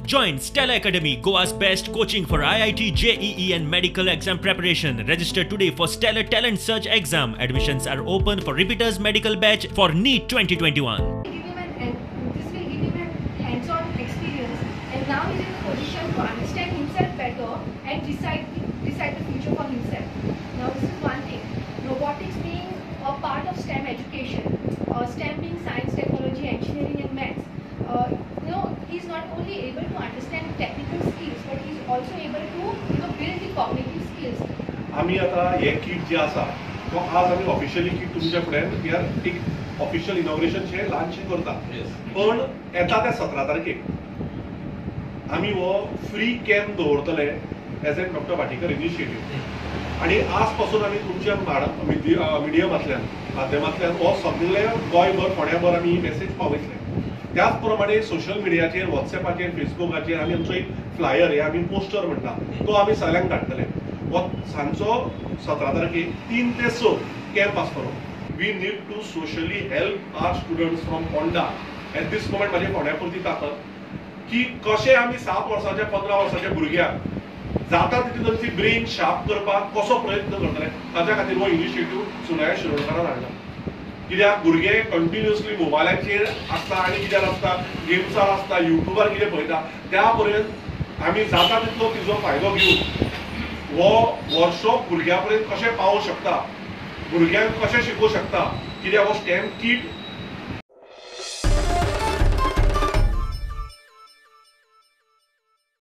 Join Stellar Academy, Goa's best coaching for IIT, JEE and medical exam preparation. Register today for Stellar Talent Search exam. Admissions are open for repeaters medical batch for NEET 2021. Give him an, this will give him a hands-on experience, and now he's in a position to understand himself better and decide the future for himself. Now this is one thing. Robotics being a part of STEM education, STEM being science, technology, engineering and maths. You know, he's not only able to understand technical skills, but he's also able to, you know, build the cognitive skills. आमी आतां हे कीट जे आसा तो आज आमी officially कीट तुमच्या फुड्यान here एक ऑफिशियल इनॉग्रेशन ल्हानशें करता, पण येता त्या 17 तारखेक आमी हो फ्री कॅम्प दवरतले as an doctor Bhatikar initiative. आनी आज पासून आमी तुमच्या मिडियमांतल्यान माध्यमांतल्यान हो सगळे गोंयभर फोंड्याभर आमी ही मॅसेज पावयतले. त्याच प्रमाणे सोशल मिडियाचेर, वॉट्सॅपाचेर, फेसबुकाचेर आमी आमचो एक फ्लायर हे आमी पोस्टर म्हणटा तो आमी सगळ्यांक धाडटले. हो सांजचो 17 तारखेक 3 ते 6 कॅम्प आसतलो. We need to socially help our students from Ponda. At this moment म्हाजे फोंड्या पुरती ताकद की कशें आमी 7 वर्साच्या 15 वर्साच्या भुरग्यांक जाता तितली तांची ब्रेन शार्प करपाक कसो प्रयत्न करतले ताच्या खातीर हो इनिशिएटीव सुनाया शिरोडकारान हाडला. कित्याक भुरगे कंटिन्युअसली मोबायलाचेर आसता आनी कित्यार आसता, गेम्सार आसता, युट्यूबार कितें पळयता, त्या पर्यंत आमी जाता तितलो तिजो फायदो घेवन हो वर्कशॉप भुरग्यां पर्यंत कशें पावोवंक शकता, भुरग्यांक कशें शिकोवंक शकता. कित्याक हो स्टेम कीट